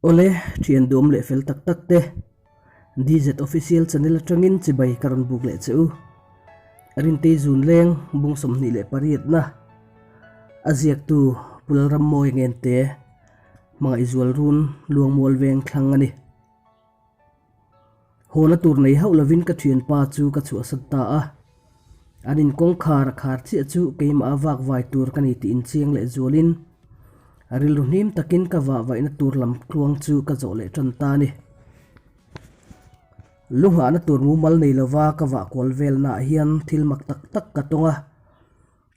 Awle, thian duam leh fel tak tak te, DZ Official Channel atangin chibai ka rawn buk leh che u. Rintei zun leng bung 28 na a ziaktu Pu Lalrammawi Ngente hmangaihzual run Luangmual veng thlang a ni. Hawna tur nei hauh lovin ka thianpa chu ka chhuahsan ta a. An in kawngkhar a khar chiah chu keimah a vak vai tur ka ni tih inchiang leh zualin a rilru hnim takin ka vah vaihna tur lam tluang chu ka zawh leh tan ta a ni. Lu nghahna tur mumal nei lova ka vah kual velnaah hian thil mak tak tak ka tawng a.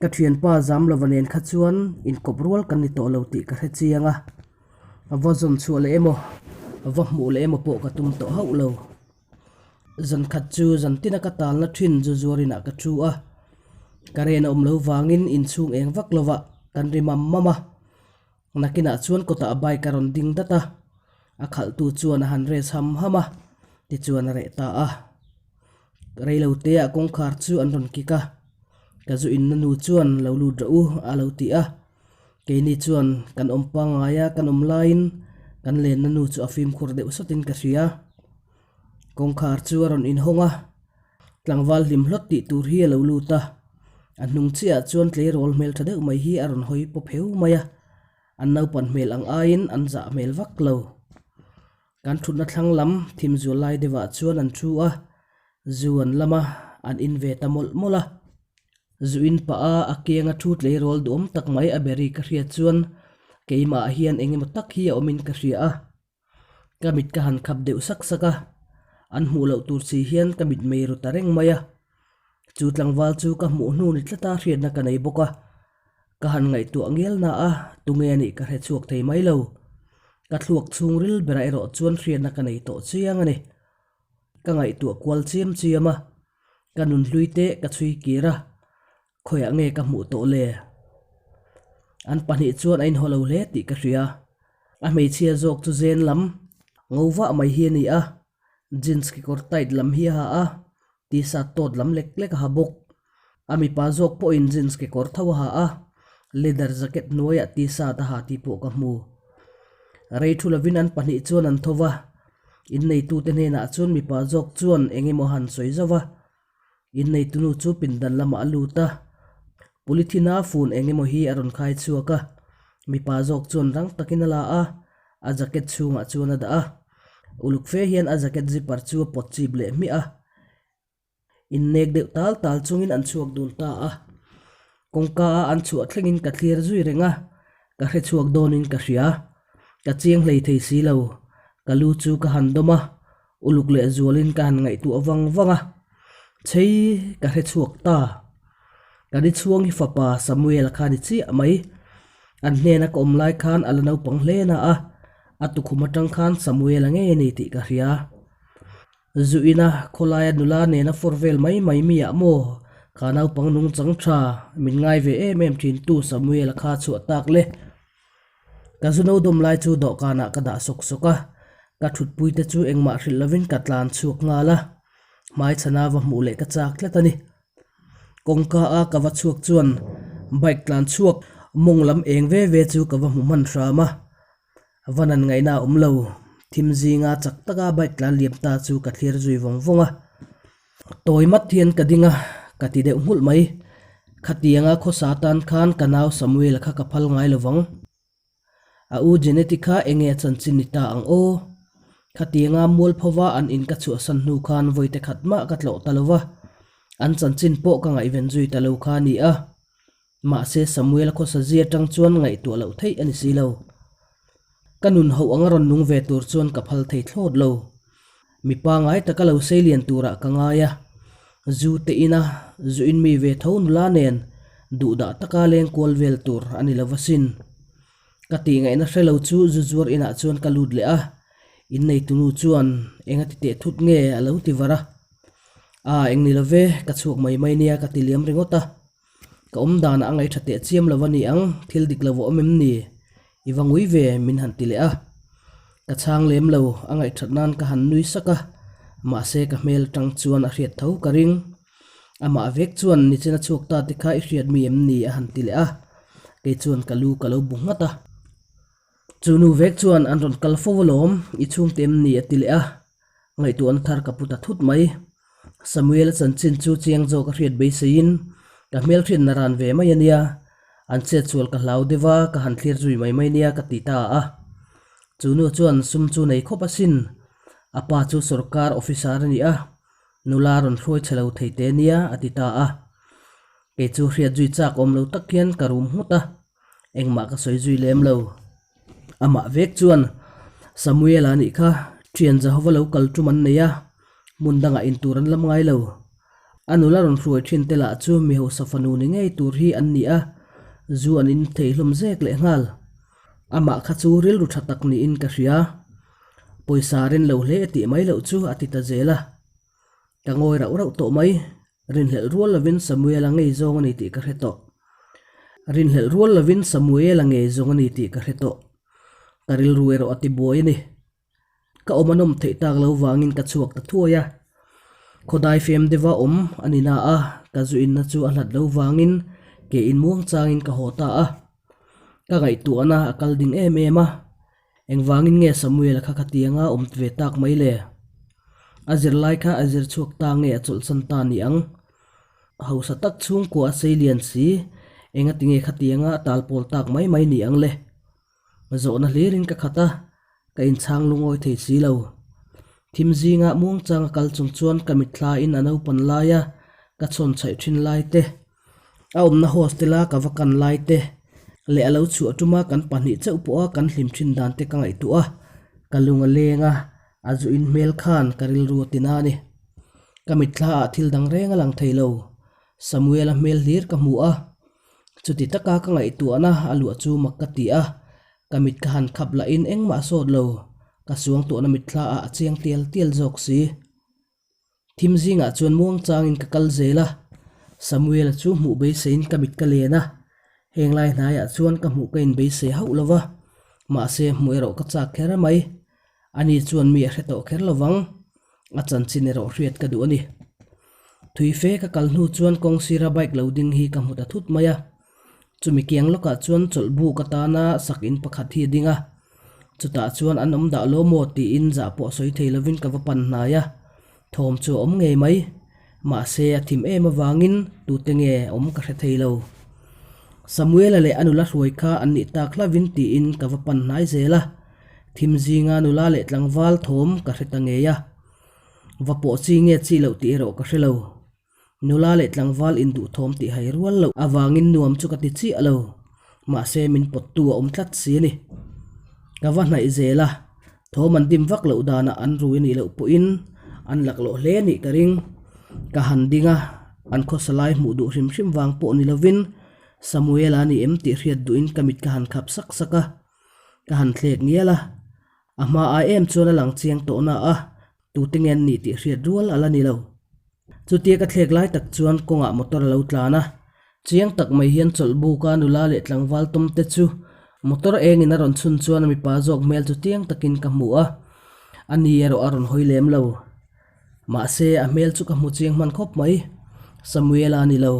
Ka thianpa zam lova nen kha chuan inkawp rual kan ni tawh lo tih ka hre chiang a, va zawn chhuah leh emaw, va hmuh leh emaw pawh ka tum tawh hauh lo. Zan khat chu zan tina ka talna thin zu zuar inah ka thu a, ka ren a awm lo vangin inchhung eng vak lovah kan ri mam mam a, nakinah chuan kawtah bike a rawn ding dat a, a khalhtu chuan a han res ham ham a, tichuan a reh ta a. Reiloteah kawngkhar chu an rawn kik a, ka zu inna nu chuan lo lut rawh u a lo ti a, keini chuan kan awm pangngai a kan awm laiin kan lenna nu chu a fimkhur deuh sawtin ka hria. Kawngkhar chu a rawn inhawng a, tlangval hlim hlawt tih tur hi a lo lut a, a hnung chiahah chuan tleirawl hmeltha deuh mai hi a rawn hawi pawp heu mai a, an naupan hmel ang aiin an zah hmel vak lo. Kan thutna thlang lam thim zual lai deuhah chuan an thu a, zu an lam a, an in ve ta mawlh mawlh a. Zu in pah a, a kianga thu tleirawl duhawm tak mai a beri ka hriat chuan keimah hian eng emaw tak hi a awmin ka hria a. Ka mit ka han khap deuh sak sak a, an hmuh loh tur si hian ka mit mei ru ta reng mai a. Chu tlangval chu ka hmuh hnu ni tlata hriatna ka nei bawk a. Ka han ngaihtuah ngial na a, tunge a nih ka hre chhuak thei mai lo. Ka thluak chhungril berah erawh chuan hriatna ka nei tawh chiang a ni. Ka ngaihtuah kual chiam chiam a, ka nun hlui te ka chhui kir a, khawiah nge ka hmuh tawh le? An pahnih chuan a inhaw lo hle tih ka hria. A hmeichhia zawk chu zen lam, ngo vah mai hi a ni a, jeans kekawr tight lam hi a ha a, t-shirt tawt lam lek lek a ha bawk. A mipa zawk pawhin jeans kekawr tho a ha a, leather jacket hnuaiah t-shirt a ha tih pawh ka hmu. Rei thu lovin an pahnih chuan an tho va, inneitute hnenah chuan mipa zawk chuan eng emaw han sawi zauh va, inneitunu chu pindan lamah a lut a, polythene-a fun eng emaw hi a rawn khai chhuak a, mipa zawk chuan rang takin a la a, a jacket chhungah chuan a dah a, uluk fe hian a jacket zipper chu a pawt chip leh hmiah a. Innek deuh tal tal chungin an chhuak dun ta a, kawngka a an chhuah thlengin ka thlir zui reng a, ka hre chhuak dawnin ka hria. Ka chiang hlei thei si lo, ka lu chu ka han dawm a, uluk leh zualin ka han ngaihtuah vang vang a, chei ka hre chhuak ta. Ka ni chhuang hi fapa Samuel-a kha ni chiah mai. An hnena ka awm lai khan a la naupang hle na a, a tukhum atang khan Samuel-a ngei a ni tih ka hria. Zu ina khawlaia nula nena fawr vel mai mai mi ah maw? Kha naupang nungchang tha min ngai ve em em thin tu Samuel-a kha chhuah tak le. Ka zu no dawm lai chu dawhkanah ka dah sawk sawk a, ka thutpui te chu engmah hrilh lovin ka tlan chhuak nghal a, hmaichhana va hmuh leh ka chak tlat a ni. Kawngka a ka va chhuak chuan bike tlan chhuak mawng lam eng ve ve chu ka va hmu hman hram a. Va nan ngaihna a awm lo. Thim zinga chak taka bike tlan liam ta chu ka thlir zui vawng vawng a. Tawi mat hian ka ding a, ka ti deuh nghulh mai. Khatianga khawsa tan khan ka nau Samuel kha ka phal ngai lo vang. A u Jeneti kha enge a chanchin ni ta ang aw? Khatianga mualphova an in ka chhuahsan hnu khan vawite khat mah ka tlawh ta lo va, an chanchin pawh ka ngaihven zui ta lo kha a ni a. Mahse Samuel khawsa zia tang chuan ngaihtuah loh theih a ni si lo. Ka nun hoh anga rawn nung ve tur chuan ka phal thei thlawt lo. Mi pangai taka lo sei lian turah ka ngai a, zu te ina zu in mi ve tho nula nen duhdah taka leng kual vel tur a ni lo va sin. Ka tih ngaihna hre lo chu zu zuar inah chuan ka lut leh a, inneitunu chuan enga ti teh thut nge a lo ti var a. Aa eng ni lo ve, ka chhuak mai mai nia ka ti liam ringawt a. Ka awm danah a ngaihṭha teh chiam lo a ni ang, thil dik lo a awm em ni? I va ngui ve, min han ti leh a. Ka chhang lem lo, a ngaihṭhat nan ka han nui sak a, mahse ka hmel aṭang chuan a hriat tho ka ring. Amah vek chuan nichin a chhuak ta te kha i hriat mi em ni? a han ti leh a, kei chuan ka lu ka lo bu nghat a. Chu nu vek chuan an rawn kal fo alawm, i chhungte em ni a ti leh a, ngaihtuahna thar ka pu ta thut mai. Samuel-a chanchin chu chiang zawk a hriat beiseiin ka hmelhriatna ran ve mai a nia, an chetsual ka hlau deuh a, ka han thlir zui mai mai nia ka ti ta a. Chu nu chuan sum chu nei khawp asin, a pa chu sorkar officer a ni a, nula rawn hruai chhe lo thei te nia a ti ta a. Kei chu hriat zui chak awm lo tak hian ka rum nghut a, engmah ka sawi zui lem lo. Amah vek chuan Samuel-a nih kha thian Jehova lo kal tum an nei a, hmun dangah intur an lam ngai lo. A nula rawn hruai thin te lah chu mi hausa fanu ni ngei tur hi an ni a, zu an in thei hlawm zek leh nghal. Amah kha chu rilru tha tak niin ka hria. Pawisa rin lo hle tih mai loh chu a ti ta zel a. Ka ngawi rauh rauh tawh mai. Rinhlelh rual lovin Samuel-a ngei zawng a ni tih ka hre tawh. Rinhlelh rual lovin Samuel-a ngei zawng a ni tih ka hre tawh. Ka rilru erawh a ti buai a ni. Ka awm a nawm theih tak lo vangin ka chhuak ta thuai a. Khawdai fem deuha awm a ni na a, ka zu inna chu a hlat lo vangin ke in muang changin ka haw ta a. Ka ngaihtuahna a kal ding em em a. Engvangin nge Samuel-a kha khatianga awm ve tak mai le? A zirlai kha a zir chhuak ta nge a chawlhsan ta ni ang? Hausa tak chhungkua a sei lian si, engati nge khatianga a tal pawl tak mai mai ni ang le? Zawhna hlirin ka khat a, ka inchhang lungawi thei si lo. Thim zingah muangchanga kal chung chuan ka mitthlain a naupan laia ka chhawn chhaih thin lai te, A awmna hostel-a ka va kan lai te leh a lo chhuah tuma kan pahnih chauh pawha kan hlim thin dan te ka ngaihtuah a, ka lung a leng a, a zu in hmel khan ka rilru a ti na a ni. Ka mitthla ah thil dang reng a lang thei lo, Samuel-a hmel hlir ka hmu a, chuti taka ka ngaihtuahna a luah chu mak ka ti a, ka mit ka han khap lahin engmah a sawt lo, ka suangtuahna mitthla ah a chiang tial tial zawk si. Thim zingah chuan muang changin ka kal zel a, Samuel-a chu hmuh beiseiin ka mit ka len a, heng lai hnaiah chuan ka hmuh ka inbeisei hauh lo va, mahse hmuh erawh ka chak kher mai. Ani chuan mi a hre tawh kher lo vang, a chanchin erawh hriat ka duh a ni. Thui fe ka kal hnu chuan kawng sira bike lo ding hi ka hmu ta thut mai a, Chumi kiang lawkah chuan chawlh buk atana sak in pakhat hi a ding a, chutah chuan an awm dah lo maw tiin zah pawh sawi thei lovin ka va pan hnai a, thawm chu a awm ngei mai. Mahse a thim em avangin tute nge awm ka hre thei lo. Samuela leh a nula hruai kha an nih tak hlavin tiin ka va pan hnai zel a, thim zinga nula leh tlangval thawm ka hre ta ngei a, va pawh chi nge chi loh tih erawh ka hre lo. Nula leh tlangval induhthawm tih hai rual loh avangin nuam chu ka ti chiah lo, mahse min pawttu a awm tlat si a ni. Ka va hnaih zel a, thawm an dim vak loh danah an rui anih loh pawhin an laklawh hle anih ka ring. Ka han ding a, an khawsa lai hmuh duh hrim hrim vang pawh ni lovin Samuel-a ni em tih hriat duhin ka mit ka han khap sak sak a, ka han thlek ngial a, a hma ai em chuan a lang chiang tawh na a, Tute nge an nih tih hriat rual a la ni lo. Chutia ka thlek lai tak chuan kawngah motor a lo tlan a, chiang tak mai hian chawlh buka nula leh tlangval tawm te chu motor engin a rawn chhun chuan a mipa zawk hmel chu tiang takin ka hmu a, a ni erawh a rawn hawi lem lo. Mahse a hmel chu ka hmu chiang hman khawp mai, Samuela a ni lo.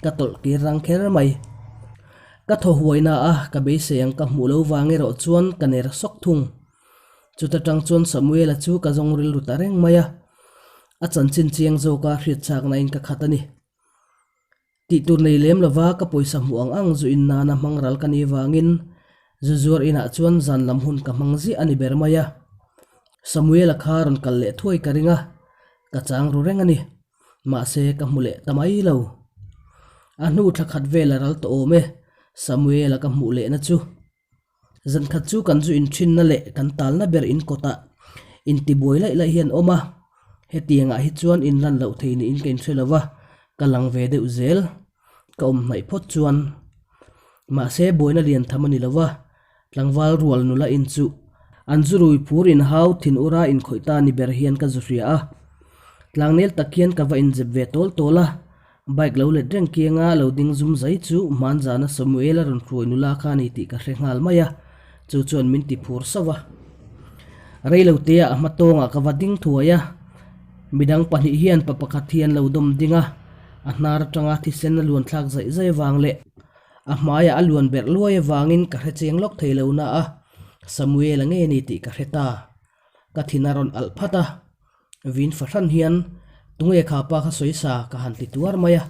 Ka tawlh kir rang kher mai. Ka thaw huaina a, ka beisei ang ka hmuh lo vang erawh chuan ka ner sawk thung. Chuta tang chuan Samuela chu ka zawng rilru ta reng mai a, a chanchin chiang zawka hriat chaknain ka khat a ni. Tih tur nei lem lova ka pawisa hmuh ang ang zu in nana hmang ral ka ni vangin zu zuar inah chuan zan lam hun ka hmang ziah a ni ber mai a. Samuela kha rawn kal leh thuai ka ring a, ka chang ru reng a ni. Mahse ka hmu leh ta mai lo. A hnu thla khat vel a ral tawh awm e, Samuela ka hmuh lehna chu. Zankhat chu kan zu inthinna leh kan talna ber in kawtah intibuai laih laih hian awm a, hetiangah hi chuan inlan loh thei niin ka inhre lo va, ka lang ve deuh zel, ka awm hnaih phawt chuan. Mahse buaina lian tham a ni lo va, tlangval rual nula in chu an zu rui phur inhau thin ura inkhawih ta ni ber hian ka zu hria a. Tlangnel tak hian ka va inzep ve tawl tawl a, Bike lo let reng kianga lo ding zum zai chu hmanzana Samuel a rawn hruai nula kha a ni tih ka hre nghal mai a, chu chuan min ti phur sauh a. Reilo tea a hma tawngah ka va ding thuai a, midang pahnih hian pa pakhat hi an lo dawm ding a, a hnar atanga thisen a luan thlak zaih zai avang leh a hmaiah a luan berh luai avangin ka hre chiang lawk thei lo na a. Samuel-a nge ni tih ka hre ta. Ka thin a rawn alh phat a, vin fahran hian tunge kha pa kha sawi sa ka han ti tuar mai a.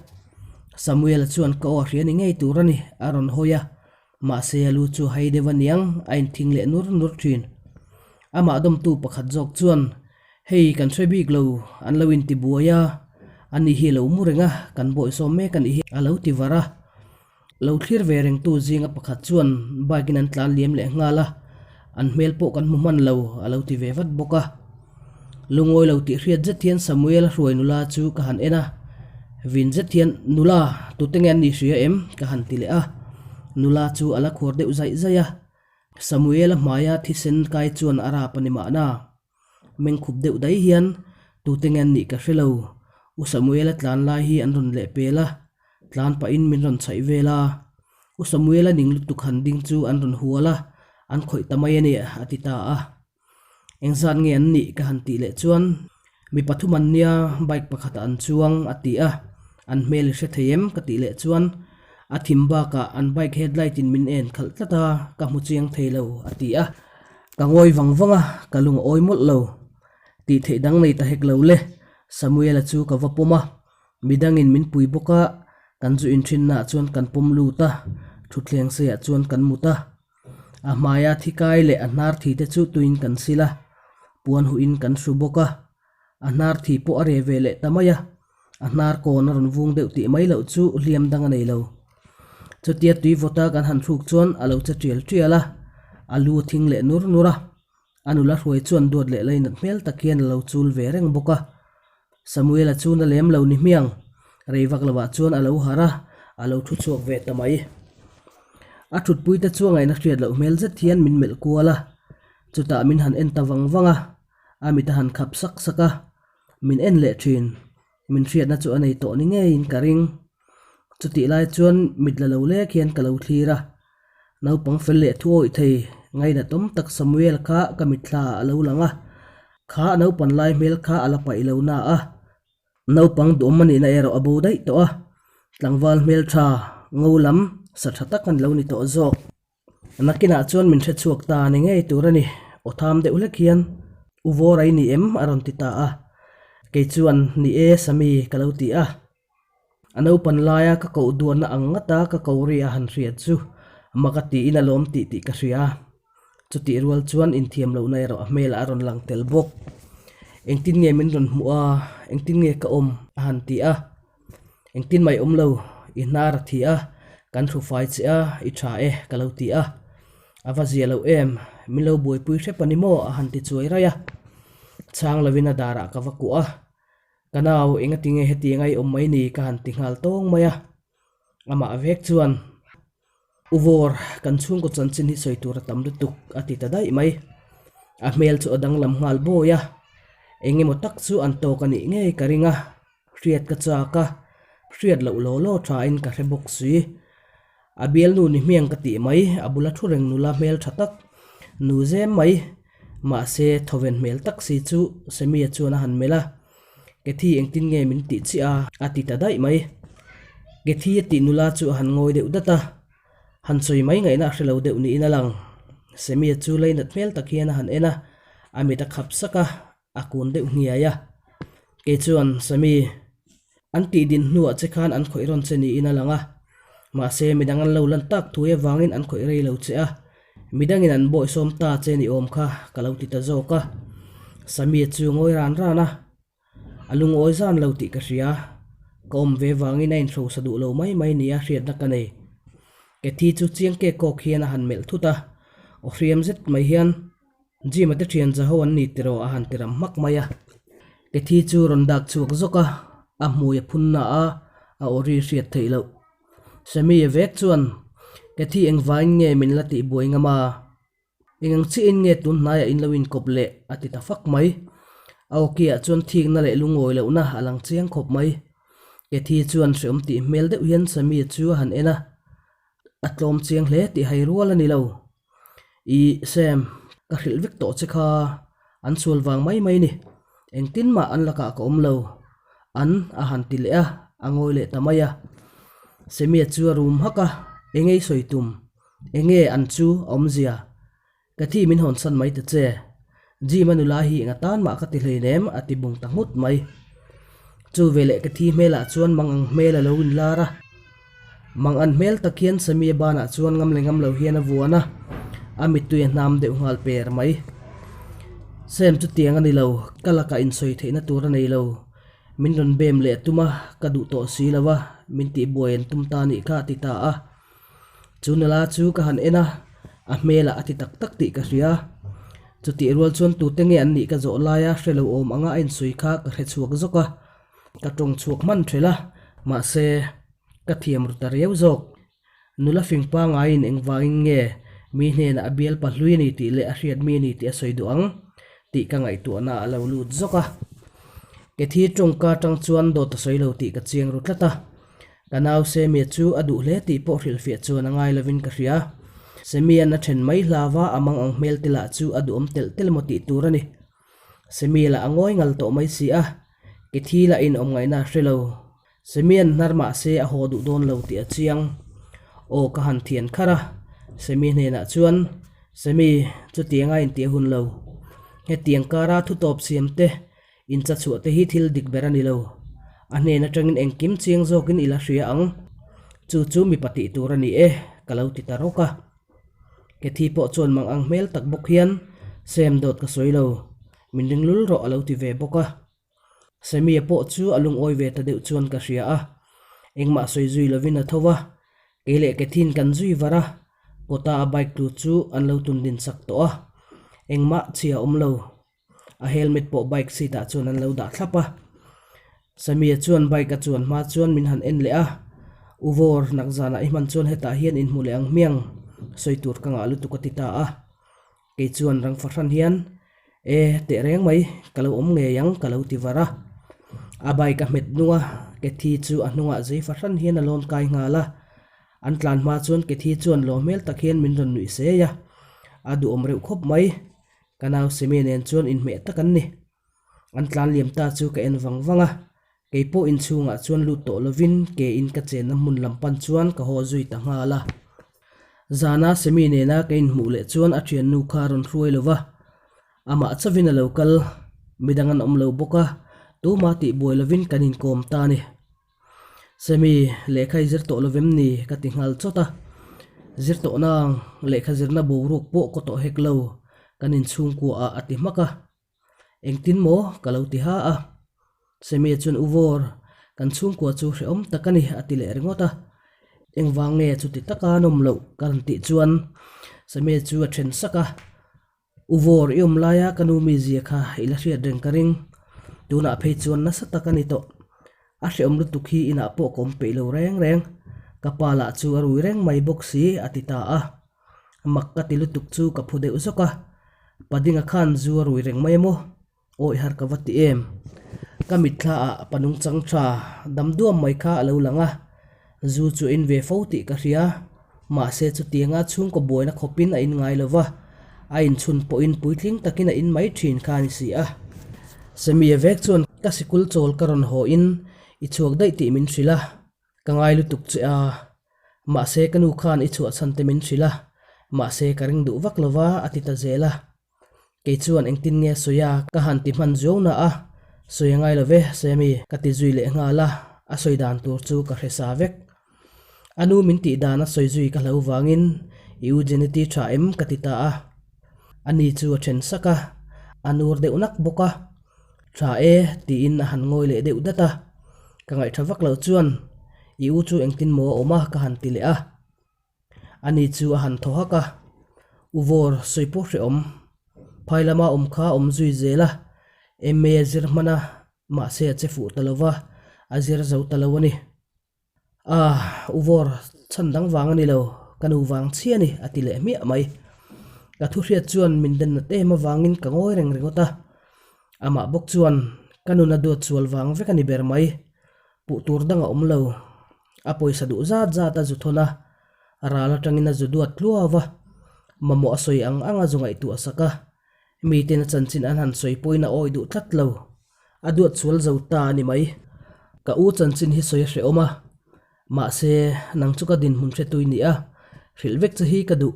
Samuel-a chuan ka aw a hria ni ngei tur a ni, a rawn hawi a, mahse a lu chu hai deuh a niang a inthing leh nur nur thin. Amah dawmtu pakhat zawk chuan, Hei kan hre bik lo, an lo inti buai a, ani hi a lo mu reng a, kan bawihsawm mek a nih hi a lo ti var a. Lo thlir ve rengtu zinga pakhat chuan bike in an tlan liam leh nghal a, an hmel pawh kan hmu hman lo a lo ti ve vat bawk a. Lungawi lo tih hriat zet hian Samuel a hruai nula chu ka han en a, vin zet hian Nula, tute nge an nih hria em? ka han ti leh a, nula chu a la khuar deuh zaih zaih a, Samuel a hmaia thisen kai chuan a rap a ni mahna. Mengkhup deuh daih hian tute nge an nih ka hre lo, U Samuel-a tlan lai hi an rawn leh pel a, tlan pahin min rawn chhaih vel a. U Samuel-a ning lutuk han ding chu an rawn hual a, an khawih ta mai a ni, a ti ta a. Engzat nge an nih ka han tih leh chuan, Mi pathum an nia, bike pakhatah an chuang, a ti a. An hmel i hre thei em? ka tih leh chuan, A thim bakah an bike headlight in min en khalh tlat a, ka hmu chiang thei lo, a ti a. Ka ngawi vang vang a, ka lung a awi mawlh lo. Tih theih dang nei ta hek lo le, Samuel-a chu ka va pawm a, midangin min pui bawk a, kan zu inthinnaah chuan kan pawm lut a, thutthleng seiah chuan kan mut a. A hmaia thi kai leh a hnar thi te chu tuin kan sil a, puan huhin kan hru bawk a, a hnar thi pawh a re ve leh ta mai a, a hnar kawn a rawn vung deuh tih mai loh chu hliam dang a nei lo. Chutia tui vawta kan han hruk chuan a lo che tial tial a, a lu a thing leh nur nur a, a nula hruai chuan duat leh lainat hmel tak hian a lo chul ve reng bawk a. Samuel-a chu na lem lo ni hmiang, rei vak lovah chuan a lo harh a, a lo thu chhuak ve ta mai. A thutpuite chu a ngaihna hriat loh hmel zet hian min melh kual a, chutah min han en ta vang vang a, a mit a han khap sak sak a, min en leh thin. Min hriatna chu a nei tawh ni ngeiin ka ring. Chutih lai chuan mit la lo lek hian ka lo thlir a. Naupang fel leh thu awih thei ngainatawm tak Samuel kha ka mitthla ah a lo lang a. Kha naupan lai hmel kha a la paih lo na a. Naupang duhawm a nihna erawh a bo daih tawh a. Tlangval hmel tha, ngo lam, sa tha tak a ni lo ni tawh zawk. Nakinah chuan min hre chhuak ta ni ngei tur a ni, aw tham deuh hlek hian U Vawra i ni em? a rawn ti ta a. Kei chuan, Ni e, Sami, ka lo ti a. A naupan laia ka koh duanna ang ngata ka ko ri a han hriat chu mak a tiin a lawm tih tih ka hria. Chutih rual chuan inthiam lohna erawh a hmelah a rawn lang tel bawk. Engtin nge min rawn hmuh a, engtin nge ka awm? a han ti a. Engtin mai awm lo, i hnar a thi a, kan hru fai che a, i tha e, ka lo ti a. A va zia lo em, min lo buaipui hrep a ni maw? a han ti chuai raih a. Chhang lovin a darah ka va kuah a, Ka nau, engati nge hetiang a i awm mai ni? ka han ti nghal tawng mai a. Amah vek chuan, U Vawr, kan chhungkaw chanchin hi sawi tur a tam lutuk, a ti ta daih mai. A hmel chu a danglam nghal bawi a, eng emaw tak chu an tawk a nih ngei ka ring a, hriat ka chak a, hriat loh law law thain ka hre bawk si. A bialnu ni hmiang ka tih mai, a bula thu reng nula hmel tha tak, nu zem mai, mahse thawven hmel tak si chu Sammy-a chuan a han melh a. Kathy engtin nge min tih chiah a? a ti ta daih mai. Kathy a tih nula chu a han ngawi deuh dat a, han sawi mai ngaihna a hre lo deuh niin a lang. Sammy-a chu leinat hmel tak hian a han en a, a mit a khap sak a, a kun deuh hniai a. Kei chuan, Sammy, an tih din hnuah che khan an khawih rawn che niin a lang a, mahse midang an lo lan tak thuai avangin an khawih rei lo che a, midangin an bawihsawm ta che ni awm kha ka lo ti ta zawk a. Sammy-a chu ngawi ran ran a, a lungawi zan lo tih ka hria, ka awm ve vangin a inhrosa duh lo mai mai nia hriatna ka nei. Kathy chu chiang kek kawk hian a han melh thut a, aw hriam zet mai hian, Jim-a te thian za ho an ni tiraw a han ti ram hmak mai a. Kathy chu rawn dak chhuak zawk a, a hmui a phun na a, a aw ri hriat theih loh. Sammy-a vek chuan, Kathy engvangin nge min la tih buai ngam a? Eng ang chiahin nge tun hnaiah in lo inkawp leh? a ti ta fak mai. A awkiah chuan thikna leh lungawi lohna a lang chiang khawp mai. Kathy chuan hreawm tih hmel deuh hian Sammy-a chu a han en a, a tlawm chiang hle tih hai rual a ni lo. Ih, Sam, ka hrilh vek tawh che kha, an sual vang mai mai ni. Engtin mah an lakah ka awm lo. An a han ti leh a, a ngawi leh ta mai a. Sammy-a chu a rum hak a, Enge i sawi tum? Enge an chu a awmzia? Ka thi min hawnsan mai ta che. Jim-a nula hi enga tan mah ka ti hleinem a ti bung ta nghut mai. Chu veleh ka thi hmelah chuan mang ang hmel a lo inlar a. Mang an hmel tak hian Sammy-a banah chuan ngam leh ngam lo hian a vuan a, a mittui a hnam deuh nghal per mai. Sam chu tiang a ni lo, ka lakah insawi theihna tur a nei lo. Min rawn bem leh a tum a, ka duh tawh si lo a, min tihbuai an tum ta nih kha a ti ta a. Chu nula chu ka han en a, a hmelah a ti tak tak tih ka hria. Chutih rual chuan tute nge an nih ka zawh laia hre lo awm anga a insawi kha ka hre chhuak zawk a. Ka tawng chhuak hman thelh a, mahse, ka thiam ru ta riau zawk. Nula fing pangaiin engvangin nge mi hnenah a bial pa hlui a ni tih leh a hriat mi a ni tih a sawi duh ang tih ka ngaihtuahna a lo lut zawk a. Kethi tawngka atang chuan dawt a sawi lo tih ka chiang ru tlat a. Ka nau Semia chu a duh hle tih pawh hrilhfiah chuan a ngai lovin ka hria. Semia'n a then mai hlava a mang ang hmel te lah chu a duhawm telh telh maw tih tur a ni. Semi lah a ngawi ngal tawh mai si a, Kethi lah in awm ngaihna a hre lo. Semia'n hnar mah se a haw duh dawn lo tih a chiang. Aw ka han thian kharh a, Semi hnenah chuan, Semi, chutianga intih a hun lo. Hetiang kara thu tawp siam te, incha chhuah te hi thil dik ber a ni lo. A hnen atangin engkim chiang zawkin i la hria ang. Chu chu mipa tih tur a ni e, ka lo ti ta rawk a. Kethi pawh chuan mang ang hmel tak bawk hian, Sam dawt ka sawi lo, min ring lul rawh a lo ti ve bawk a. Sammy-a pawh chu a lungawi ve ta deuh chuan ka hria a, engmah sawi zui lovin a tho va, kei leh Kethi'n kan zui var a, kawta a bike tlu chu an lo tun din sak tawh a, engmah chhia a awm lo. A helmet pawh bike seat ah chuan an lo dah thlap a. Sammy-a chuan bike a chuan hma chuan min han en leh a, U Vawr, nak zanah i hman chuan hetah hian inhmu leh ang hmiang, sawi tur ka ngah lutuk a ti ta a. Kei chuan rang fahran hian, E, teh reng mai, ka lo awm ngei ang ka lo ti var a. A bike a hmet hnung a, Kathy chu a hnungah zei fahran hian a lawn kai nghal a. An tlan hma chuan Kathy chuan lawm hmel tak hian min rawn nuih sei a, a duhawm reuh khawp mai. Ka nau Semi nen chuan inhmeh tak an ni. An tlan liam ta chu ka en vang vang a, kei pawh inchhungah chuan lut tawh lovin ke in ka chenna hmun lam pan chuan ka haw zui ta nghal a. Zana Semi nena ka inhmuh leh chuan a thiannu kha a rawn hruai lo va, amah chauhin a lo kal, midang an awm lo bawk a, tumah tihbuai lovin kan inkawm ta a ni. Semi, lehkha i zir tawh lo vem ni? ka ti nghal chawt a. Zir tawh nang, lehkha zirna boruak pawh kaw tawh hek lo, kan inchhungkua ah a ti hmak a. Engtin maw? ka lo ti ha a. Semi chuan U Vawr, kan chhungkua chu hrehawm tak a ni a ti leh ringawt a. Engvang nge chuti taka an awm loh? ka rawn tih chuan Semi chu a then sak a. U Vawr i awm laia ka nu mizia kha i la hriat reng ka ring. Tunah phei chuan nasa tak a ni tawh. A hrehawm lutuk hi inah pawh ka awm peih lo reng reng. Ka pa lah chu a rui reng mai bawk si a ti ta a. Mak ka ti lutuk chu ka phu deuh zawk a. Padinga khan zu a rui reng mai a maw? Awi har ka va ti em? Ka mitthla ah pa nungchang tha dam duam mai kha a lo lang a, zu chu a in ve fo tih ka hria. Mahse chutianga chhungkaw buaina khawpin a in ngai lo va, a inchhun pawhin puitling takin a in mai thin kha a ni si a. Sammy-a vek chuan ka sikul chawl ka rawn haw in i chhuak daih tih min hrilh a, ka ngai lutuk che a. Mahse ka nu khan i chhuah chhan te min hrilh a, mahse ka ring duh vak lo va a ti ta zel a. Kei chuan engtin nge sawi a, ka han ti hman zuau na a, sawi a ngai lo ve Sammy ka ti zui leh nghal a, a sawi dan tur chu ka hre sa vek. A nu min tih dan a sawi zui ka hlo vangin i u Jeneti tha em ka ti ta a, a ni chu a then sak a, a nur deuh nak bawk a, tha e tiin a han ngawi leh deuh dat a, ka ngaihṭha vak loh chuan i u chu engtin maw a awm a ka han ti leh a. Ani chu a han thaw hak a, U Vawr, sawi pawh hrehawm. Phai lama awm kha a awm zui zel a, MA a zir hman a, mahse a che fuh ta lo va, a zir zo ta lo a ni. Ah, U Vawr, chhan dang vang a ni lo, ka nu vang chhia a ni, a ti leh hmiah mai. Ka thu hriat chuan min den nat em avangin ka ngawi reng ringawt a. Amah bawk chuan ka nun a duat sual vang vek a ni ber mai. Puh tur dang a awm lo. A pawisa duh zat zat a zu thawn a, ral atangin a zu duat tluau va, mamawh a sawi ang ang a zu ngaihtuah sak a, miten a chanchin an han sawi pawhin a awi duh tlat lo. A duat sual zo ta a ni mai. Ka u chanchin hi sawi a hrehawm a, mahse nang chu ka dinhmun hretui ni a, hrilh vek che hi ka duh.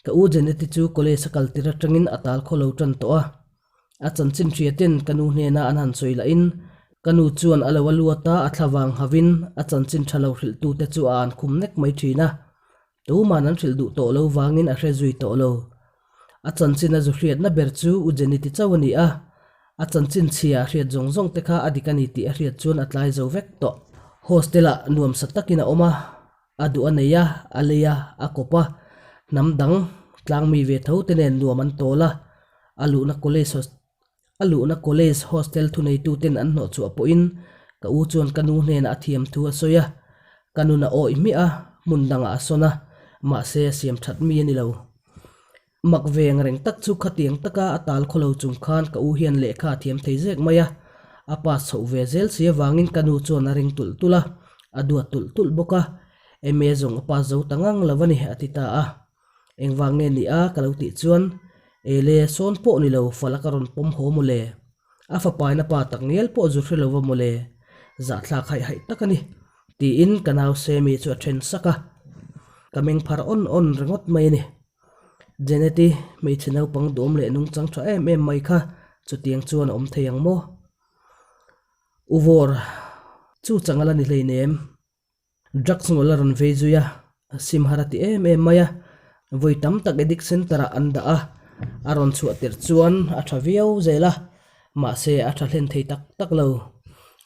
Ka u Jeneti chu college a kal tir atangin a tal khaw lo tan tawh a. A chanchin hria ten ka nu hnena an han sawi lahin ka nu chuan a lo a luat a, a thla vang havin a chanchin tha lo hrilhtute chu a an khum nek mai thin a. Tuman an hrilh duh tawh lo vangin a hre zui tawh lo. A chanchin a zu hriatna ber chu U Jenny-ti chauh a ni a, a chanchin chhia a hriat zawng zawng te kha a dik a ni tih a hriat chuan a tlai zo vek tawh. Hostel-ah nuamsa takin a awm a, a duh a nei a, a lei a, a kawp a, hnam dang tlangmi ve tho te nen nuam an tawl a, a luhna college A luhna college hostel thuneituten an hnawh chhuah pawhin ka u chuan ka nu hnenah a thiam thu a sawi a, ka nun a awih hmiah a, hmun dangah a sawn a, mahse a siam that mi a ni lo. Mak ve ang reng tak chu khatiang taka a tal khaw lo chung khan ka u hian lehkha a thiam thei zek mai a, a pass chhoh ve zel si avangin ka nu chuan a ring tulh tulh a, a duat tulh tulh bawk a, MA zawng a pass zo ta ngang lo a ni a ti ta a. Engvang nge ni a ka lo tih chuan, Ele, sawn pawh ni lo, fala ka rawn pawm haw maw le? A fapaina pa tak ngial pawh zu hre lova maw le? Zahthlak haih haih tak a ni, tiin ka nau Semi chu a then sak a. Ka meng phar awn awn ringawt mai a ni. Janet-i, hmeichhe naupang duhawm leh nungchang tha em em mai kha chutiang chuan a awm thei ang maw? U Vawr, chu chang a la ni hleinem. Drugs ngawlh a rawn vei zui a, sim har a ti em em mai a, vawi tam tak addict center ah an dah a, a rawn chhuah tirh chuan a tha viau zel a, mahse a tha hlen thei tak tak lo,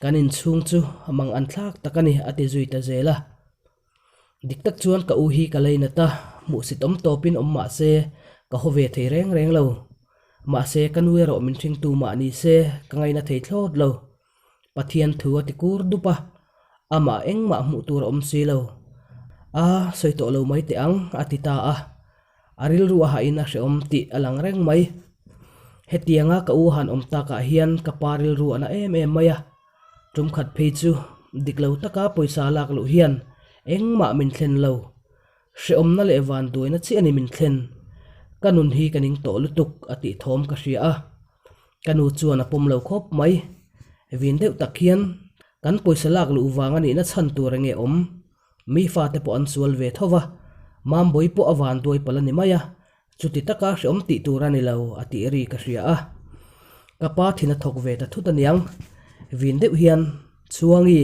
kan inchhung chu mang an thlak tak a ni a ti zui ta zel a. Dik tak chuan ka u hi ka lainat a, hmuhsit awm tawpin awm mahse ka haw ve thei reng reng lo, mahse ka nu erawh min hringtu mah ni se ka ngaina thei thlawt lo. Pathian thu a ti kur dup a, amah engmah hmuh tur a awm si lo. A sawi tawh lo mai teh ang, a ti ta a. A rilru a hahin a hrehawm tih a lang reng mai. Hetianga ka u han awm takah hian ka pa rilru a na em em mai a. Tum khat phei chu dik lo taka pawisa lak luh hian engmah min thlen lo. Hrehawmna leh vanduaina chiah a ni min thlen. Ka nun hi ka ning tawh lutuk a tih thawm ka hria a. Ka nu chuan a pawm lo khawp mai. Vin deuh tak hian kan pawisa lak luh vang a nihna chhan tur enge awm. Mi fate pawh an sual ve tho va, Mambawi pawh a vanduai palh a ni mai a, chuti taka hrehawm tih tur a ni lo a tih ri ka hria a. Ka pa thin a thawk ve ta thut aniang. Vin deuh hian, Chhuangi,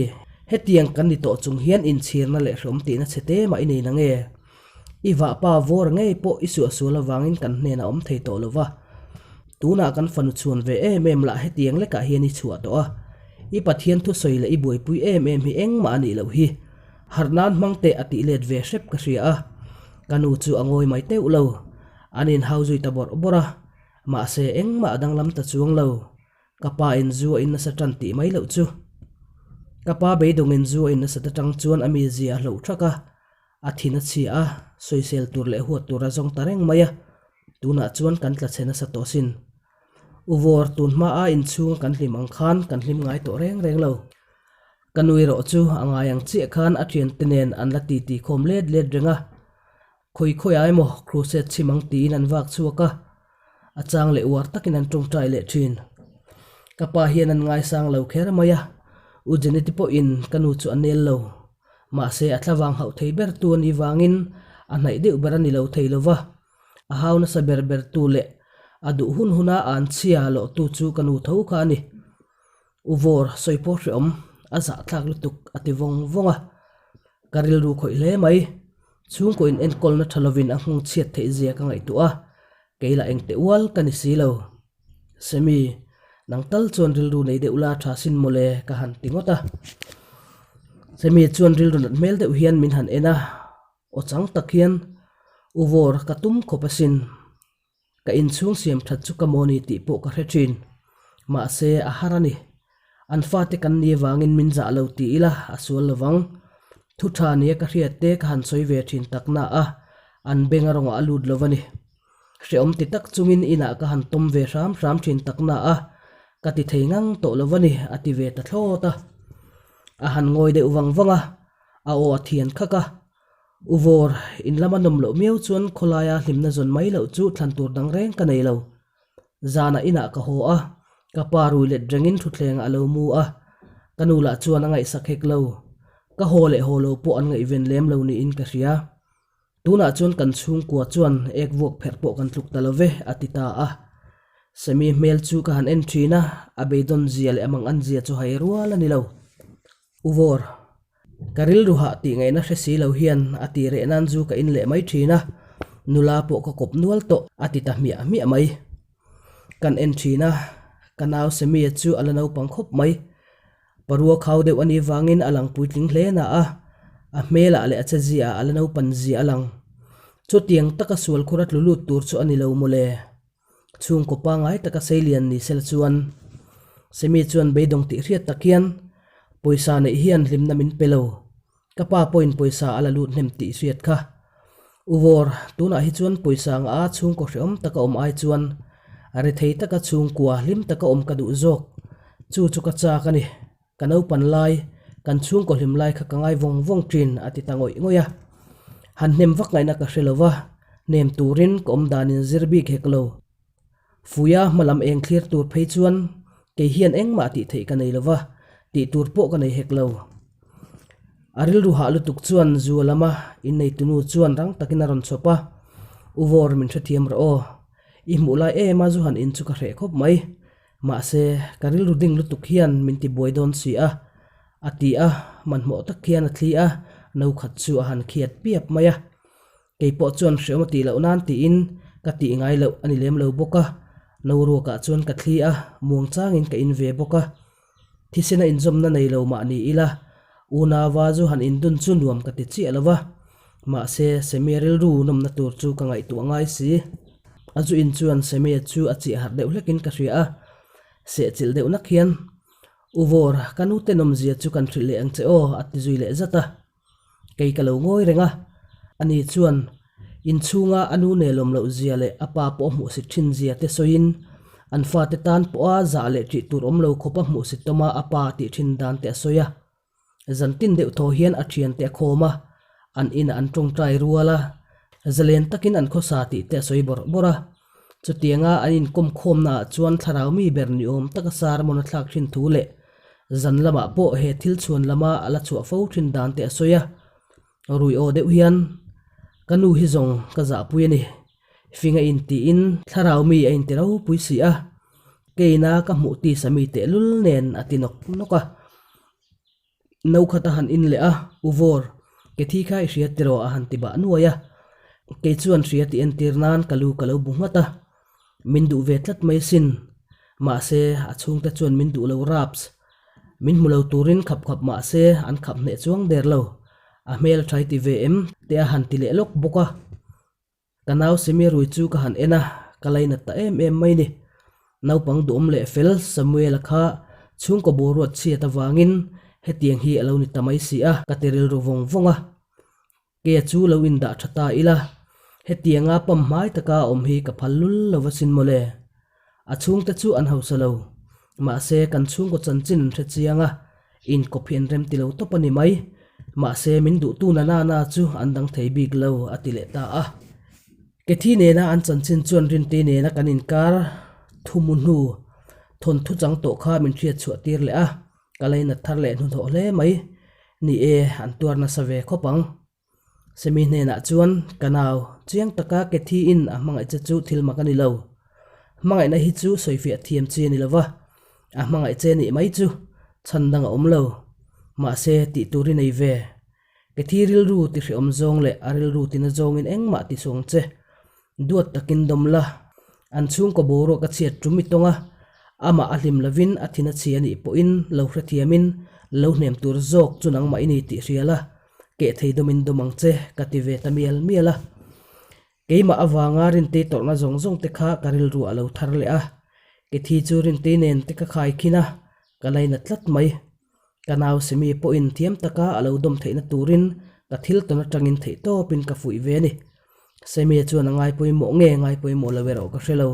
hetiang kan ni tawh chung hian inchhirna leh hrehawm tihna chhe te mah i nei nange? I vahpa vawr ngei pawh i suahsual avangin kan hnenah awm thei tawh lo va. Tunah kan fanu chhuan ve em em lah hetiang lekah hian i chhuah tawh a. I Pathian thusawi leh i buaipui em em hi engmah a nih loh hi. Harh nan hmang teh a tih let ve hrep ka hria a. Ka nu chu a ngawi mai teuh lo. An inhau zui ta bawrh bawrh a. Mahse engmah a danglam ta chuang lo. Ka pa in zu a in nasa tan tih mai loh chu. Ka pa beidawngin zu a in nasat atang chuan a mizia a hloh thak a. A thin a chhia a, sawisel tur leh huat tur a zawng ta reng mai a, tunah chuan kan tla chhe nasa tawh sin. U Vawr, tun hma a inchhung kan hlim ang khan kan hlim ngai tawh reng reng lo. Ka nui erawh chu a ngai ang chiah khan a thiante nen an la titi khawm let let reng a, khawi khawiah emaw crusade chhim ang tiin an vak chhuak a, A chang leh uar takin an tawngtai leh thin. Ka pa hian an ngaisang lo kher mai a, U Jeneti pawhin ka nu chu a nel lo. Mahse a thlavang hauh thei ber tu a nih vangin a hnaih deuh ber a ni lo thei lo va. A hau nasa ber ber tu leh a duh hun huna a anchhia lawh tu chu ka nu tho kha a ni. U Vawr sawi pawh hreawm a zahthlak lutuk a ti vawng vawng a. Ka rilru khawih hle mai. Chhungkaw in enkawlna tha lovin a nghung chhiat theih zia ka ngaihtuah a, kei lah engte ual ka ni si lo. Semi, nang tal chuan rilru nei deuh la tha sin mawle ka han ti ngawt a. Semi chuan rilru nat hmel deuh hian min han en a, aw chang tak hian, U Vawr, ka tum khawp asin. Ka inchhung siam that chu ka maw ni tih pawh ka hre thin. Mahse, a har a ni. An fate kan ni avangin min zah lo ti ila a sual lo vang. Thu tha nia ka hriat te ka han sawi ve thin tak na a, an beng a rawngah a lut lo a ni. Hrehawm ti tak chungin inah ka han tawm ve hram hram thin tak na a, ka ti thei ngang tawh lo a ni, a ti ve ta thlawt a. A han ngawi deuh vang vang a, a aw a thian khak a. U Vawr, in lama nawm loh miau chuan khawlaia hlimna zawn mai loh chu thlan tur dang reng ka nei lo. Zanah inah ka haw a, ka pa rui let rengin thutthlengah a lo mu a, ka nu lah chuan a ngaihsak hek lo. Ka haw leh haw lo pawh an ngaihven lem lo niin ka hria. Tunah chuan kan chhungkua chuan ek vuak pherh pawh kan tluk ta lo ve, a ti ta a. Semi hmel chu ka han en thin a, a beidawn zia leh a mang an zia chu hai rual a ni lo. U Vawr, ka rilru hah tih ngaihna hre si lo hian a tih reh nan zu ka in leh mai thin a, nula pawh ka kawp nual tawh, a ti ta hmiah hmiah mai. Kan en thin a, ka nau Semi-a chu a la naupang khawp mai. Parua khau deuh a nih vangin a lang puitling hle na a, a hmelah leh a che ziaah a la naupan zia a lang. Chutiang taka sual khur a tlu lut tur chu a ni lo mawle. Chhungkaw pangngai taka seilian ni sela chuan Semi chuan beidawng tih hriat tak hian pawisa neih hian hlimna min pe lo. Ka pa pawhin pawisa a la lut hnem tih hriat kha. U Vawr, tunah hi chuan pawisa nga a chhungkaw hrehawm taka awm ai chuan rethei taka chhungkua hlim taka awm ka duh zawk. Chu chu ka chak a ni. Ka naupan lai, kan chhungkaw hlim lai kha ka ngai vawng vawng thin a ti ta ngawih ngawih a. Han hnem vak ngaihna ka hre lo va, hnem turin ka awm danin zir bik hek lo. Fuia hmalam eng thlir tur phei chuan kei hian engmah tih theih ka nei lo va, tih tur pawh ka nei hek lo. A rilru hah lutuk chuan zua lama inneitunu chuan rang takin a rawn chhawp a, U Vawr min hrethiam rawh aw, i hmuh lai em a zu han in chu ka hreh khawp mai, mahse ka rilru ding lutuk hian min ti buai dawn si a, a ti a, hmanhmawh tak hian a thli a, no khat chu a han khiat piap mai a. Kei pawh chuan hreawm a tih loh nan tiin ka tih ngai loh a ni lem lo bawk a, no ruakah chuan ka thli a, muang changin ka in ve bawk a. Thisena inzawmna nei lo mah ni ila, unauva zu han indun chu nuam ka ti chiah lo va, mahse Semia rilru nawmna tur chu ka ngaihtuah ngai si. A zu in chuan Semia chu a chiah harh deuh hlekin ka hria a, sehchilh deuh nak hian, U Vawr, ka nute nawmzia chu kan hrilh leh ang che aw, a ti zui leh zat a. Kei ka lo ngawi reng a, ani chuan inchhunga a nu nelawm loh zia leh a pa pawh a hmuhsit thin zia te sawiin an fate tan pawha zah leh ṭih tur awm lo khawp a hmuhsit tawma a pa tih thin dan te a sawi a. Zantin deuh thaw hian a ṭhiante a khawm a, an inah an ṭawngṭai rual a, zalen takin an khawsa tih te a sawi bawrh bawrh a. Chutianga an inkawm khawmnaah chuan thlarau mi ber ni awm taka sermon a thlak thin thu leh zan lamah pawh he thil chhuan lama a la chhuah fo thin dan te a sawi a. Rui aw deuh hian, Ka nu hi zawng ka zahpui a ni. Fing a intiin thlarau mi a inti ropui si a, keina ka hmuh tisa mi tehlul nen a ti nawk nawk a. No khat a han in leh a, U Vawr, ke thi kha i hria tiraw a han ti bah nuai a. Kei chuan hria tih entir nan ka lu ka lo bu nghat a. Min duh ve tlat mai sin. Mahse, a chhungte chuan min duh lo raps. Min hmu lo turin khap khap mahse an khap hneh chuang der lo. A hmel a thai ti ve em? Te a han ti leh lawk bawk a. Ka nau Semi rui chu ka han en a, ka lainat ta em em mai ni. Naupang duhawm leh fel Samuel-a kha chhungkaw boruat chhiat avangin hetiang hi a lo ni ta mai si a, ka ti rilru vawng vawng a. Kea chu lo indah tha ta ila, hetianga pam hmai taka a awm hi ka phal lul lo va sin mawle. A chhungte chu an hausa lo. Mahse, kan chhungkaw chanchin an hre chiang a, inkawp hi an rem ti lo tawp a ni mai. Mahse, min duhtu na na na chu an dang thei bik lo, a ti leh ta a. Kethi nena an chanchin chuan Rintei nena kan inkar thu mu hnu thawnthu chang tawh kha min hriat chhuah tir leh a, ka lainat thar leh hnuhnawh hle mai. Ni e, an tuar nasa ve khawp ang. Semi hnenah chuan, Ka nau, chiang taka Kathy-in a hmangaih che chu thil mak a ni lo. Hmangaihna hi chu sawifiah thiam chi a ni lo va, a hmangaih che nih mai chu chhan dang a awm lo. Mahse, tih tur i nei ve. Kathy rilru ti hreawm zawng leh a rilru tina zawngin engmah ti suang che. Duat takin dawm la, an chhungkaw boruak a chhiat tum i tawng a, amah a hlim lovin a thin a chhi a nih pawhin lo hrethiamin lo hnem tur zawk chu nangmah i ni tih hria la, keh thei dawmin dawm ang che ka ti ve ta mial mial a. Keimah avanga Rintei tawrhna zawng zawng te kha ka rilru a lo thar leh a, Kethi chu Rintei nen te ka khai khin a, ka lainat tlat mai. Ka nau Simi pawhin thiam taka a lo dawm theihna turin ka thil tawn atangin theihtawpin ka fuih ve a ni. Semi chuan a ngai pawimawh nge ngai pawimawh lo erawh ka hre lo.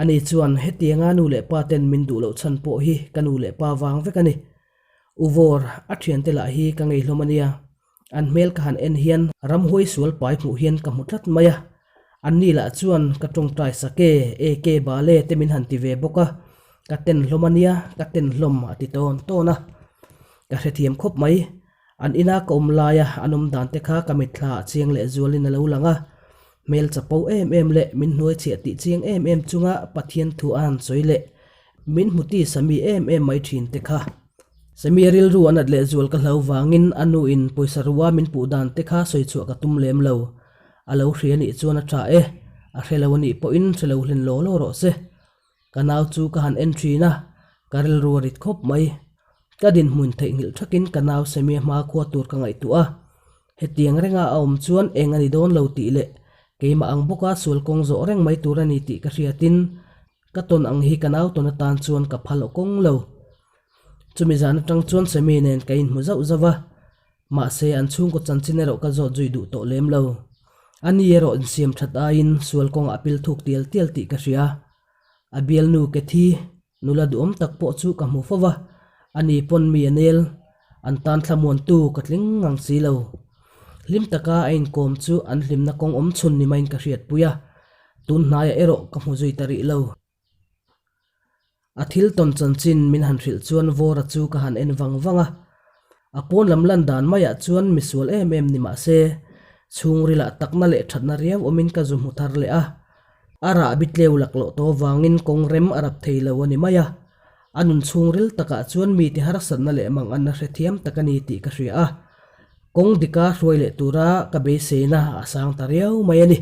Ani chuan hetianga nu leh pa ten min duh loh chhan pawh hi ka nu leh pa vang vek a ni. U Vawr, a thiante lah hi ka ngei hlawm a nia. An hmel ka han en hian ramhuai sual pai hmuh hian ka hmu tlat mai a. Anni lah chuan ka tawngtai sak e, e ke bale te min han ti ve bawk a, ka ten hlawm a nia, ka ten hlawm a ti tawn tawn a. Ka hrethiam khawp mai. An ina ka awm laia an awm dan te kha ka mitthla ah chiang leh zualin a lo lang a. Hmel chapo em em leh min hnuaichhiah tih chiang em em chunga Pathian thu a han sawi leh min hmu ti Sami em em mai thin te kha. Sami rilru a nat leh zual ka hlau vangin a nu in pawisa rua min puh dan te kha sawi chhuah ka tum lem lo. A lo hria nih chuan a tha e, a hre lo a nih pawhin hre lo hlen law law rawh se. Ka nau chu ka han en thin a, ka rilru a rit khawp mai. Ka dinhmun theihnghilh thakin ka nau Samia hma khua tur ka ngaihtuah a, hetiang renga a awm chuan eng a ni dawn lo tih leh keimah ang bawka sual kawng zawh reng mai tur a ni tih ka hriatin ka tawn ang hi ka nau tawn atan chuan ka phal aw kawng lo. Chumi zan atang chuan Sammy nen ka inhmu zauh zauh a, Mahse, an chhungkaw chanchin erawh ka zawt zui duh tawh lem lo. A ni erawh insiam that aiin sual kawngah a pil thuk tial tial tih ka hria. A bialnu Kathy, nula duhawm tak pawh chu ka hmu fo va, a ni pawn mi a nel, an tan thlamuantu ka tling ngang si lo. Hlim taka a inkawm chu an hlimna kawng awm chhun ni maiin ka hriatpui a, tun hnaiah erawh ka hmu zui ta rih lo. A thil tawn chanchin min han hrilh chuan Vawra chu ka han en vang vang a. A pawn lam lan dan maiah chuan misual em em ni mah se, chhungrilah takna leh thatna riau awmin ka zu hmu thar leh a. A rah bi tleu laklawh tawh vangin kawng rem a rap thei lo a ni mai a. A nun chhungril takah chuan mite harsatna leh mang an a hrethiam tak a ni tih ka hria a. Kawng dika hruai leh tura ka beiseina a sang ta riau mai a ni.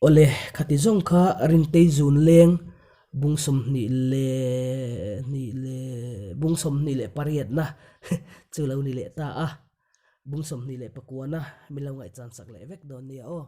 Awle, khati zawng kha Rintei zun leng bung 22 hnih leh bung 28na chu lo ni leh ta a, bung 29na min lo ngaihchan sak leh vek dawn nia aw.